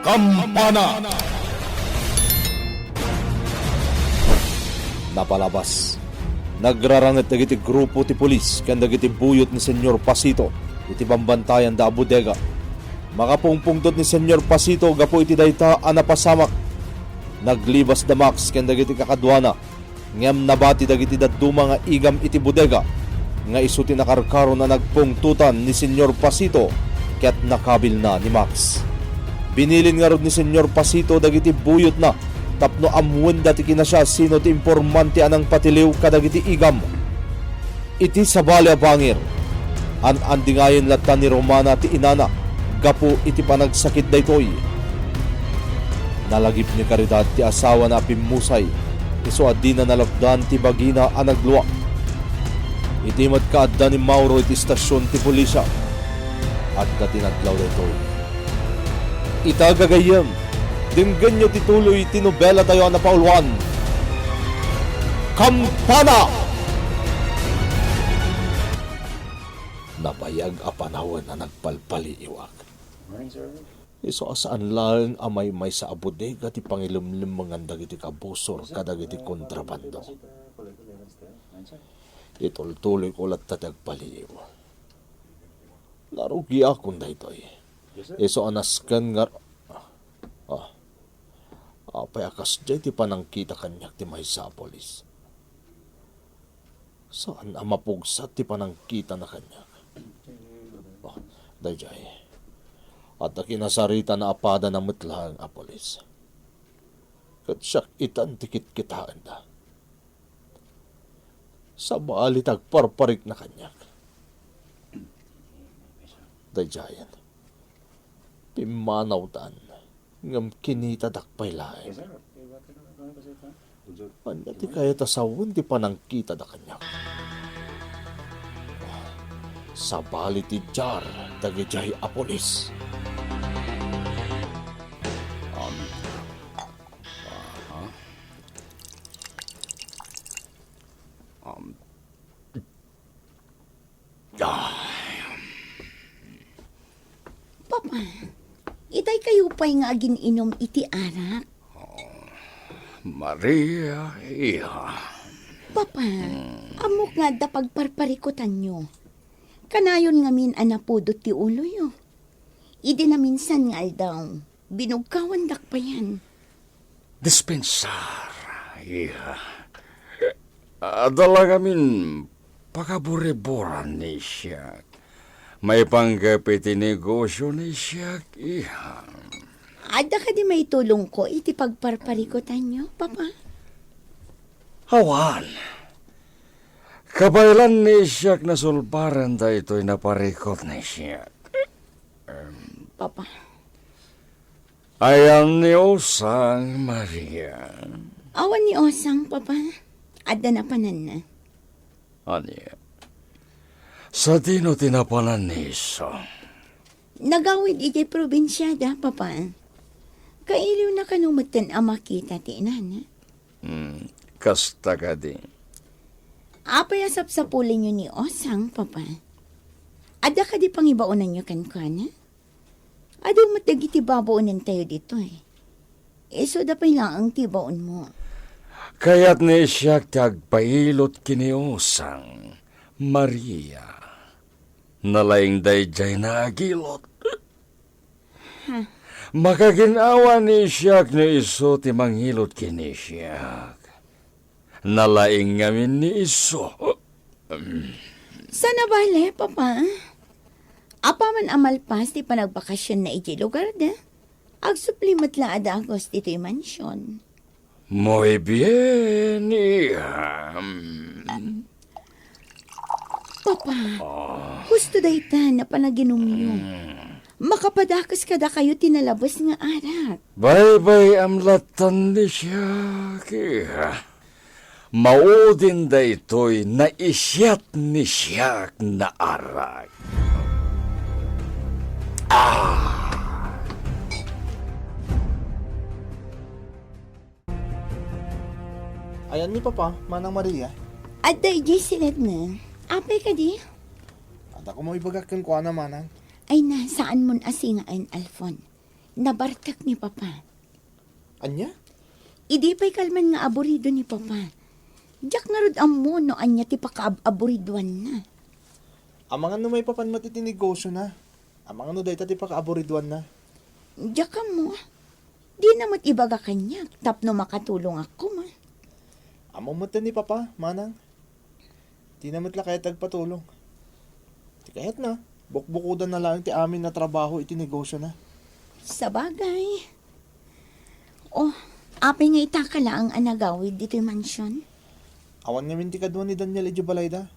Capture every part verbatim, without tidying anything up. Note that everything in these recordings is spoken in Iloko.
Kampana. Napalabas. Nagraranget dagiti grupo ti pulis ken dagiti buyot ni Señor Pasito iti bambantayan da a bodega. Makapungpungtot ni Señor Pasito gapu iti dayta a napasamak. Naglibas da Max ken dagiti kakaduana ngem nabati dagiti dadduma nga igam iti bodega nga isu ti nakarkaron a nagpungtotan ni Señor Pasito ket nakabilna ni Max. Binilin ngarud ni Señor Pasito dagiti buyotna tapno ammoenda ti kinasiasino ti impormante a nangpatiliw kadagiti igam. Iti sabali a bangir, an-andingayen latta ni Romana ti inana gapu iti panagsakit daytoy. Nalagip ni Caridad ti asawana a pimmusay, isu a dina nalukdan ti bagina a nagluak. Iti met kaadda ni Mauro iti estasion ti pulisya, adda ti nadlaw daytoy. Ita gagayyem, denggenyo ti tuloy ti nobelatayo a napauluan, Kampana! Nabayag a panawen a nagpalpaliiwak. Isu a saan laeng a maymaysa a bodega ti pangilemlemmengan dagiti kabusor kadagiti kontrabando. Itultuloyko latta ti agpaliiw. Narugiakon daytoy. Isu a nasken nga, ah, apay a kasdiay ti panangkita kaniak ti maysa a pulis? Saan a mapugsat ti panangkitana kaniak. Oh, daydiay. Adda kinasaritana a padana met laeng a pulis. Ket siak itan ti kitkitaenda. Sabali ti agparparikna kaniak. Daydiayen. Pimmanawtan. Ngem kinitadak pay laeng. Ania ti kayat a sawen ti panangkitada kaniak? Sabali ti diar dagidiay a pulis. Um, aha. Um, Ah. Papa, itay kayo pay nga agin-inom iti arak? Oh, Maria, iha. Papa, ammok nga adda pagparparikutanyo. Kanayon ngamin a napudot ti uloyo. Idi naminsan nga aldaw, binugkawandak payen. Dispensar, iha. Adda la ngamin pagaburiburan ni siak. Maipanggep iti negosio ni siak, iha. Adda kadi maitulongko iti pagparparikutanyo, Papa? Awan. Kabaelan ni siak nasulbaren daytoy naparikut ni siak. Em, Papa. Ayan ni Osang, Maria. Awan ni Osang, Papa. Adda napananna. Ania? Sadino ti napanan ni Osang? Nagawid idiay probinsiada, Papa. Kailiwna kano metten a makita ti inana. Hmm, kasta kadi. Apay a sapsapulenyo ni Osang, Papa? Adda kadi pangibaonanyo kenkuana? Adu met dagiti babaonentayo ditoy. Isuda pay laeng ti baonmo. Kayat ni siak ti agpailot ken ni Osang, Maria. Nalaing daydiay nga agilot. Makagin-awa ni siak no isu ti mangilot ken ni siak. Nalaing ngamin ni isu. Saan a bale, Papa. Apaman a malpas ti panagbakasionna idiay lugarda, agsupli met la a dagus ditoy mansion. Muy bien, iha. Papa, husto dayta a panaginumyo. Makapadakes kadakayo ti nalabes nga arak. Baybay-am lattan ni siak, iha. Maudin daytoy naisiat ni siak nga arak. Ah! Ayan ni Papa, Manang Maria. Adda idiay siledna. Apay kadi? Adda koma ibagak kenkuana, Manang. Ay na, saanmon a singaen, Alfon. nabartek ni Papa. Ania? Idi pay kalman nga aburido ni Papa. Diak ngarud ammo no ania ti pakaab-aburiduanna. Amangan no maipapan met iti negosiona. Amangan no dayta ti pakaaburiduanna. Diak ammo. Dina met ibaga kaniak tapno makatulongak koma. Ammom met ni Papa, Manang. Dina met la kayat agpatulong. Ti kayatna, bukbukodanna laeng ti amin a trabaho iti negosiona. Sabagay. Oh, apay nga itaka laeng a nagawid ditoy mansion? Awan ngamin ti kadua ni Daniel idiay balayda,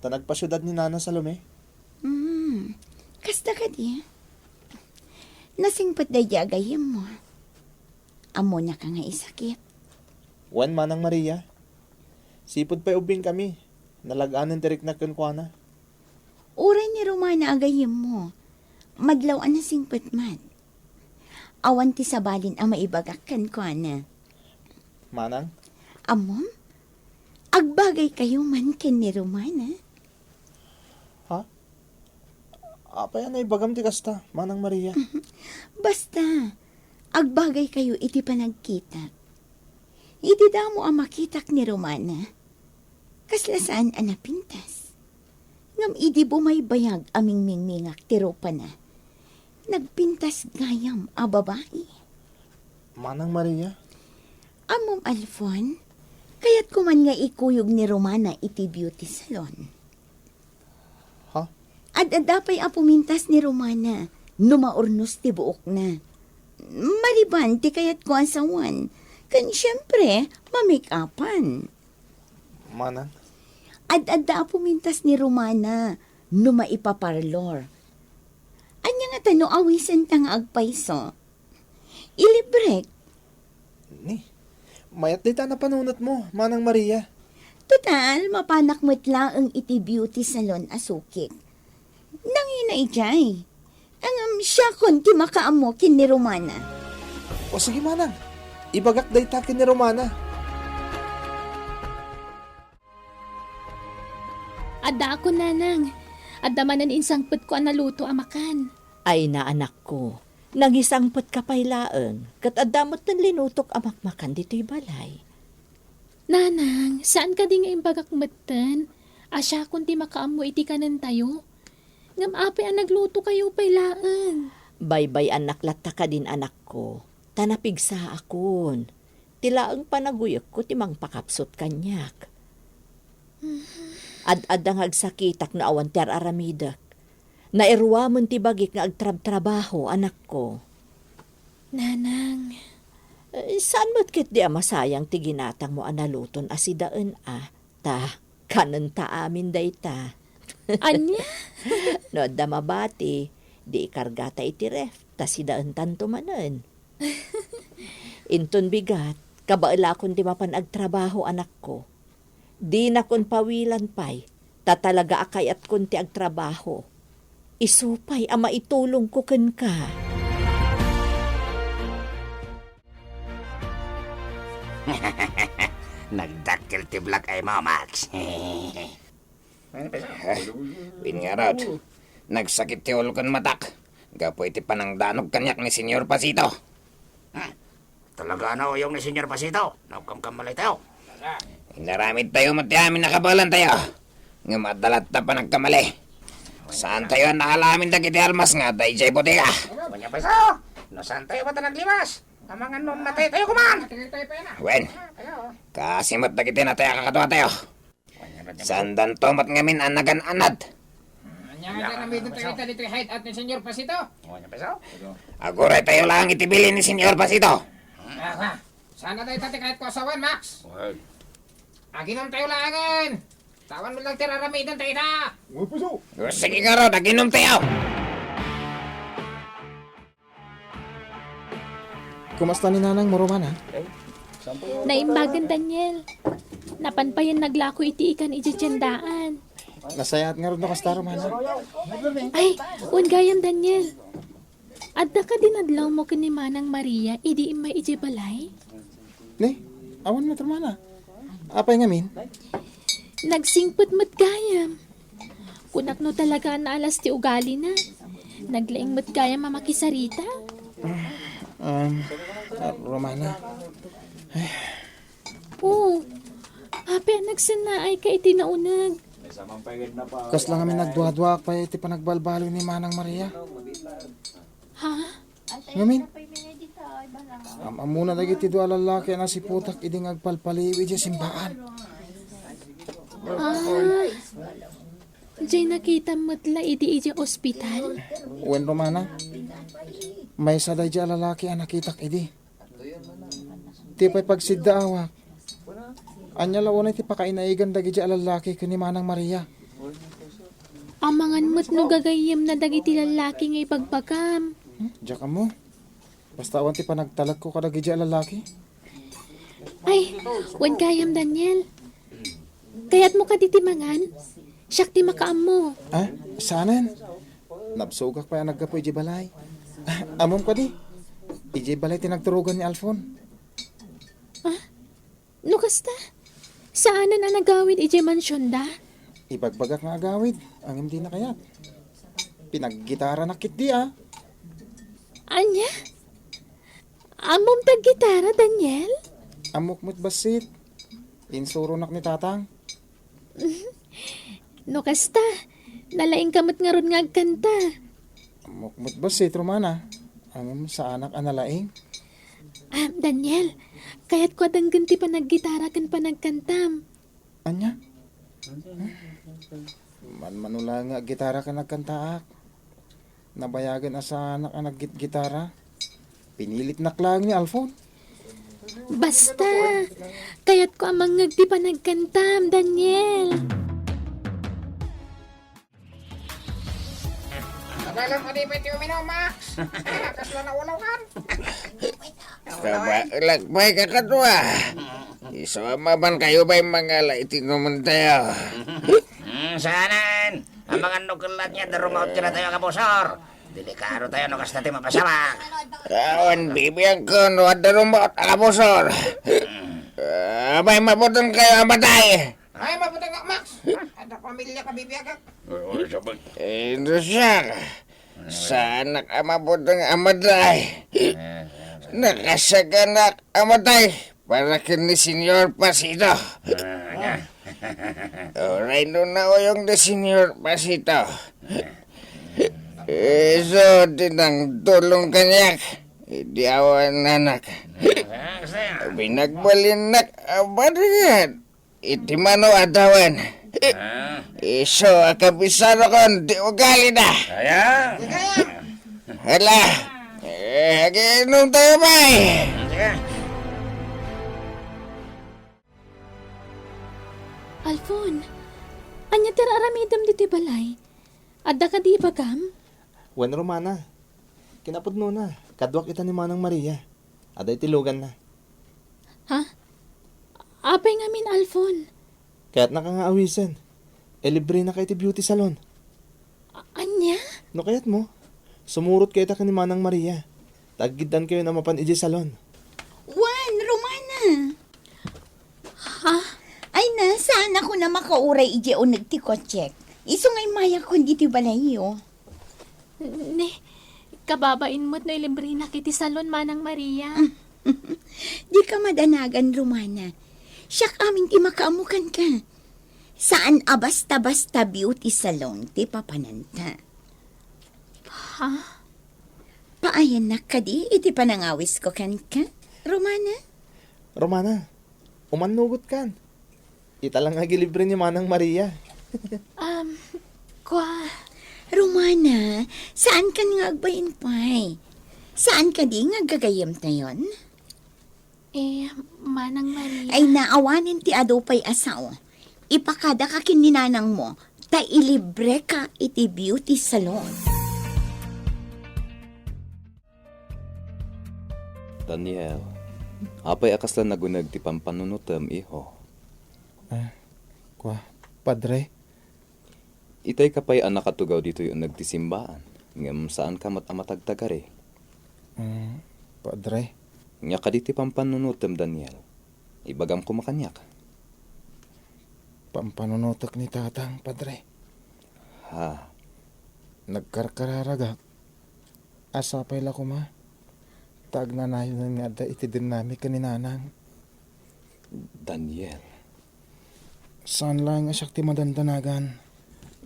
ta nagpasiudad ni Nana Salome. Hmm, kasta kadi. Nasingpet daydi a gayyemmo. Ammonaka nga isakit. Wen, Manang Maria. Sipud pay ubbingkami, nalag-anen ti rikna kenkuana. Uray ni Romana a gayyemmo, madlaw a nasingpet met. Awan ti sabalin a maibagak kenkuana. Manang? Ammom? Agbagaykayo man ken ni Romana? Ha? Apay a naibagam ti kasta, Manang Maria? Basta, agbagaykayo iti panagkita. Iti damo a makitak ni Romana, kasla saan a napintas. Ngem idi bumaybayag a mingmingmingak ti rupana, nagpintas gayam a babai. Manang Maria? Ammom, Alfon, kayatko man nga ikuyog ni Romana iti beauty salon. Ha? Ad-adda pay a pumintas ni Romana no maurnos ti buokna. Mariban ti kayatko a sawen, ken siempre, mamake-upan. Manang? Ad-adda a pumintas ni Romana no maipaparlor. Ania ngata no awisenta nga agpayso? Ilibrek. Ni, mayat dayta napanunotmo, Manang Maria. Total, mapanak met laeng iti beauty salon a sukik. Nangina idiay. Ngem siakon ti makaammo ken ni Romana. O sige, Manang. Ibagak dayta ken ni Romana. Addaakon, Nanang. Adda manen insangpetko a naluto a makan. Ay na, anakko. Nangisangpetka pay laeng, ket adda metten linutok a makmakan ditoy balay. Nanang, saan kadi nga imbagak metten a siakon ti makaammo iti kanentayo? Ngem apay a naglutokayo pay laeng? Baybay-annak latta kadin, anakko, ta napigsaakon. Ti laeng panaguyekko ti mangpakapsut kaniak. Ad-adda nga agsakitak no awan ti ar-aramidek. Nairuamen ti bagik nga agtrabtrabaho, anakko. Nanang. Eh, saan met ketdi a masayang ti ginatangmo a naluton a sidaen a? Ta, kanenta amin dayta. Ania? No adda mabati, di ikargata iti ref, ta sidaentanto manen. Inton bigat, kabaelakon ti mapan agtrabaho, anakko. Dinakon pawilan pay, ta talaga a kayatkon ti agtrabaho. Isu pay a maitulongko kenka. Nagdakkel ti black eye mo, Max. Wen ngarud, nagsakit ti ulo ken matak gapu iti panangdanog kaniak ni Senyor Pasito. Hmm, talaga a nauyong ni Senyor Pasito. Nakamkamali tayo. Inaramid tayo met ti amin a kabaelan tayo. Ngem adda latta panagkamali. Saan tayo a naamin dagiti almas nga adda idiay bodega? Wen, Pasito. No saan tayo met a naglimas? Amangan no matay tayo kuman. Wen, kasi met dagiti natay a kakadua tayo. Saandanto met ngamin a nagan-anad. Ania nga aramiden tayo ita ditoy hideout ni Senyor Pasito? Aguray tayo laeng iti bilin ni Senyor Pasito. Aha. Saan na tayo ita ti kayatko a sawen, Max? Aginom tayo laengen. Tawan mo lang ti ar-aramiden tayo ita. Sige ngarud, aginom tayo. Kumasta ni Nanang mo, Romana? Naimbagen, Daniel. Napan payen naglako iti ikan idiay tiendaan. Nasayaat ngarud no kasta, Romana. Ay, wen gayam, Daniel. Adda kadi nadlawmo ken ni Manang Maria idi immay idiay balay? Ni, awan met, Romana. Apay ngamin? Nagsingpet met gayam. Kunak no talaga a naalas ti ugalina. Naglaing met gayam a makisarita. Um, ah, Romana. Ay. Oh, apay a nagsennaayka iti nauneg? Kasla ngamin nagduaduaak pay iti panagbalbaliw ni Manang Maria. Ha? Ngamin, am-ammona dagiti dua a lallaki a nasiputak idi nga agpalpaliw idiay simbaan. Ah, diay nakitam met la idi idiay ospital? Wen, Romana, maysa daydiay a lalaki a nakitak idi. Ti pay pagsiddaawak, ania la unay ti pakainaigan dagiti a lallaki ken ni Manang Maria? Amangan met no gagayyemna dagiti lallaki nga ibagbagam. Hmm, diak ammo. Basta awan ti panagtalekko kadagiti a lallaki. Ay, wen gayam, Daniel. Kayatmo kadi ti mangan? Siak ti makaammo. Ah, saanen. Nabsogak pay a naggapu idiay balay. Ah, ammom kadi? Idiay balay ti nagturogan ni Alfon. Ah, no kasta? Saanen a nagawid idiay mansionda? Ibagbagak nga agawid, ngem dina kayat. Pinaggitaranak ketdi, ah. Ania? Ammom ti aggitara, Daniel? Ammok met bassit. Insuronak ni Tatang. No kasta, nalaingka met ngarud nga agkanta. Ammok met bassit, Romana. Ngem saanak a nalaing. Ah, Daniel, kayatko a denggen ti panaggitara ken panagkantam. Ania? Manmano la nga aggitara ken agkantaak. Nabayagen a saanak a naggitgitara. Pinilitnak laeng ni Alfon. Basta, kayatko a mangngeg ti panagkantam, Daniel. Abalam, adi pay ti uminom, Max. Kasla naunokan. Kabaelak pay, kakadua. Isu a mapan kayo pay mangala iti inumantayo. Hmm, saanen. Amangan no ket la ania adda rumaot kadatayo a kabusor. Delikado tayo no kasta ti mapasamak. Awan bibiangko no adda rumaot a kabusor. Apay, mabuteng kayo a matay? Ay, mabuteng, Max. Adda pamilya ka bibiagak. Oo, sabag. Eh, no siak. Saanak a mabuteng a matay. Nakasaganak a matay para ken ni Senyor Pasito. Uray no nauyong ni Senyor Pasito, isu ti nangtulong kaniak idi awan anak. Pinagbalinak a barrier iti mano a tawen. Ah. Isu a kabisarokon ti ugalina. Aya? Hala, eh, agiinom tayo, bay. Sige. Alfon, ania ti ar-aramidem ditoy balay? Adda kadi ibagam? Wen, Romana, kinapudnona, kaduak ita ni Manang Maria. Adda iti luganna. Ha? Apay ngamin, Alfon? Kayatnaka nga awisen. Ilibrenaka iti beauty salon. A-, ania? No kayatmo, sumurot kayta ken ni Manang Maria. Taggiddan kayo a mapan idiay salon. Wen, Romana! Ha? Ay na, saan ako na makauray idiay uneg ti kotsek. Isu nga immayakon ditoy balayyo. Ne, kababain met no ilibrenak iti salon, Manang Maria. Dika madanagan, Romana. Siak amin ti makaammo kenka. Saan a basta-basta beauty salon ti papananta. Ha? Paayannak kadi iti panangawisko kenka, Romana? Romana, umannugotkan. Ita la nga agilibre ni Manang Maria. Um, kua. Romana, saan kan nga agbain pay? Saan kadi nga aggagayyemtayon? Eh, Manang Maria. Ay, naawanen ti adu pay a sao. Ipakadaka ken ni nanangmo, ta ilibreka iti beauty salon. Daniel, apay a kasla naguneg ti pampanunotem, iho? Ah, kua, Padre? Itayka pay a nakatugaw ditoy uneg ti simbaan, ngem saanka met a matagtagari. Mm, Padre. Ania kadi ti pampanunotem, Daniel? Ibagam koma kaniak. Pampanunotek ni Tatang, Padre. Ha? Nagkarkararagak. A sapay la koma, Ta agnanayon nga adda iti dennami ken ni Nanang. Daniel. Saan laeng a siak ti madandanagan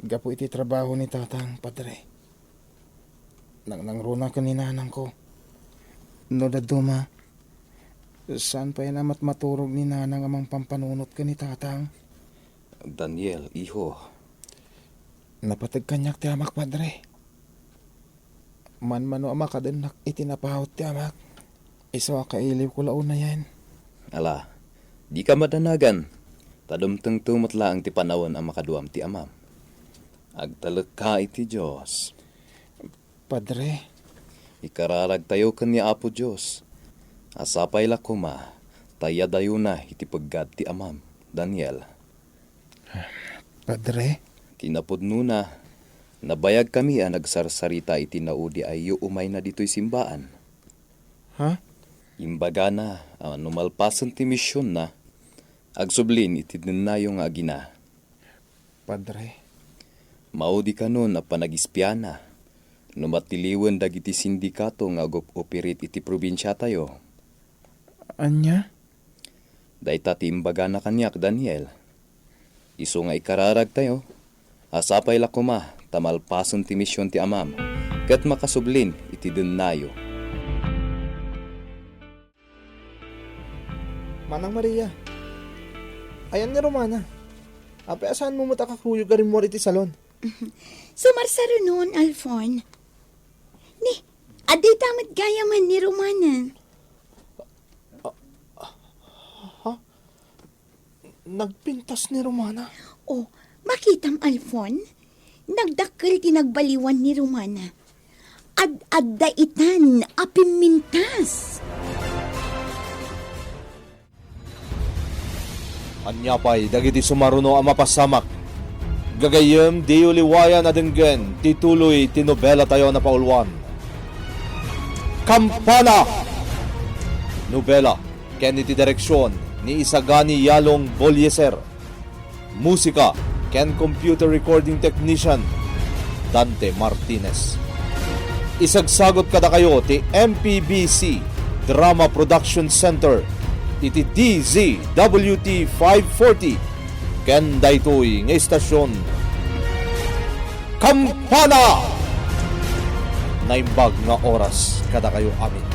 gapu iti trabaho ni Tatang, Padre. Nangnangruna ken ni Nanangko. No dadduma, saan pay a matmaturog ni Nanang a mangpampanunot ken ni Tatang? Daniel, iho. Napateg kaniak ti amak, Padre. Manmano a makadennak iti napaut ti amak. Isu a kailiwko la unayen. Ala, dika madanagan, ta dumtengto met laeng ti panawen a makaduam ti amam. Agtalekka iti Dios. Padre. Ikararagtayo ken ni Apo Dios. A sapay la koma, ta iyadayona iti peggad ti amam, Daniel. Padre? Kinapudnona, nabayagkami a nagsarsarita iti naudi a iyuumayna ditoy simbaan. Ha? Imbagana a no malpasen ti misionna, agsublin iti dennayo nga agina. Padre. Maudi kanon a panagispiana no matiliwen dagiti sindikato nga agup-upirit iti probinsiatayo. Ania? Dayta ti imbagana kaniak, Daniel. Isu nga ikararagtayo, a sapay la koma ta malpasen ti mision ti amam, ket makasublin iti dennayo. Manang Maria, ayan ni Romana. Apay a saanmo met a kakuyog a rimmuar iti salon? Sumarsarunon, Alfon. Ni, adda ita met gayamen ni Romana. Ha? Nagpintas ni Romana? Oh, makitam, Alfon? Nagdakkel ti nagbaliwan ni Romana. Ad-adda itan a pimmintas. Ania pay dagiti sumaruno a mapasamak? Gagayyem, diyo liwayan a denggen ti tuloy ti nobelatayo a napauluan, Kampana! Nobela ken iti direksion ni Isagani Yalong Bolieser. Musika ken computer recording technician, Dante Martinez. Isagsagut kadakayo ti M P B C Drama Production Center iti D Z W T five forty ken daytoy nga istasyon, Kampana! Naimbag nga oras kadakayo amin.